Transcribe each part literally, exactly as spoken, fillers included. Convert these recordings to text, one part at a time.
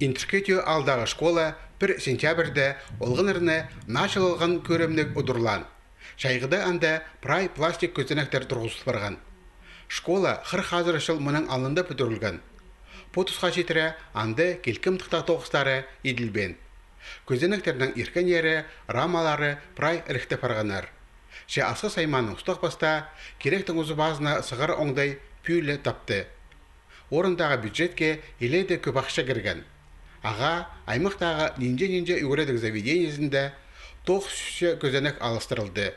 Индіркі Тӧӧ аалдағы школа пір сентябрьде олғаннарны наа чыл алған кӧрімніг удурлаан. Чайғыда анда прай пластик кӧзенектер турғызыл парған. Школа хырых азыра чыл мының алнында пӱдірілген. Пу тусха читіре анда килкім тыхтағ тоғыстары иділбеен. Кӧзенектернің иркеннері, рамалары прай іліг парғаннар. Че Асхыс аймааның устағ-пастаа киректің узы-пазына сығар оңдай пӱӱл ле тапты. Орындағы бюджетке илееде кӧп ахча кірген. Ағаа аймахтағы нинҷе-нинҷе ӱгредіг заведениезінде тоғыс чӱсче кӧзенек алыстырылды.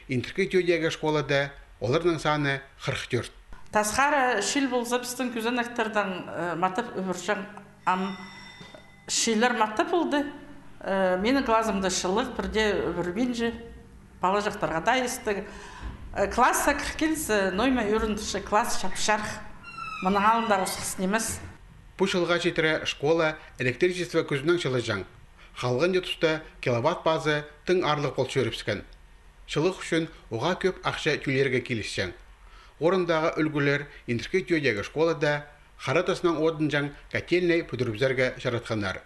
Индіркі Тӧӧдегі школада оларның саны хырых тӧрт. Тасхара чыл полза, пістің кӧзенектердең, э, матап ӱбірҷең, ам чыллар матап полды. Э, минің клазымда чылығ пірдее ӱбірбинче. Палаҷахтарға даа истіг. Э, класха кір килзе, ноо ма ӱріндірче класс чап-чарых. Мының алнында осхас нимес. Пу чылға читіре школа электричество кӱзінең чылаҷаң. Халғанҷы туста киловатт пазы тың аарлығ пол чӧрібіскен. Чылығ ӱчӱн уғаа кӧп ахча тӧлирге килісчең. Орындағы ӱлгӱлер Индіркі Тӧӧдегі школада хара таснаң одынҷаң котельнай пӱдірібізерге чаратханнар.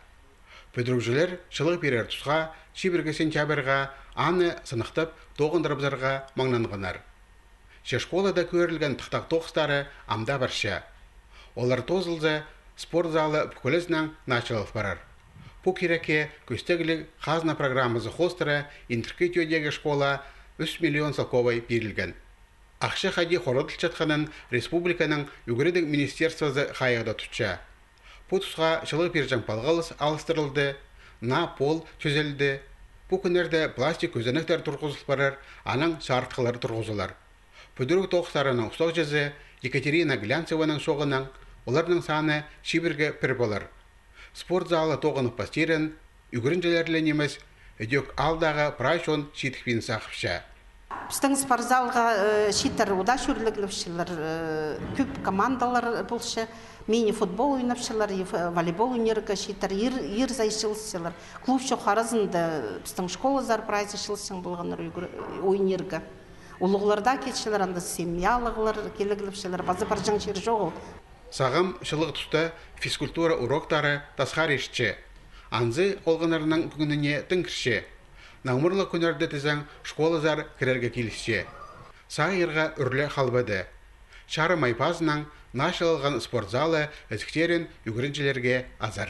Пӱдірігҷілер чылығ пирер тусха, чибіргі сентябрьға, аны сыныхтап тоғындырыбызарға маңнанғаннар. Че школада кӧрілген тыхтағ тоғыстары ам даа парча. Олар тоозылза, спорт залы пӱкӱлезінең наа чыл ал парар. Пу кирекке кӧстегліг хазна программазы хоостыра Индіркі Тӧӧдегі школа ӱс миллион салковай пирілген. Ахча хайди хорадылчатханын республиканың ӱгредіг министерствозы хайығда тутча. Пу тусха чылығ пирҷең палғалыс алыстырылды, наа пол тӱзелді. Пу кӱннерде пластик кӧзенектер турғызыл парар, анаң чарытхылар турғызылар. Пӱдіріг тоғыстарының устағҷызы Екатерина Глянцеваның чооғынаң, оларның саны чибіргі пір полар. Спорт залы тоғынып пастирын ӱгренҷілер ле нимес, ідӧк аалдағы прай чон читікпин сағыпча. Пістің спортзалға, э, читіре удаа чӧрлеглепчелер, э, кӧп командалар полча, мини-футбол ойнапчалар, и ф-, волейбол ойнирға читіре, ир, ир сай чыылысчалар. Клуб чох аразында пістің школазар прайзы чыылысчаң полғаннар ӱгре-, ойнирға. Улуғлар даа килчелер, анда семьялығлар килеглепчелер, паза парҷаң чир чоғыл. Сағам чылығ туста физкультура уроктары тасхар иртче. Анзы олғаннарның кӧңніне тың кірче. Наңмырлығ кӱннерде тізең школазар кірерге килісче. Сағирға ӱр ле халбады. Чарым ай пазынаң наа чыл алған спорт залы ізіктерін ӱгренҷілерге азар.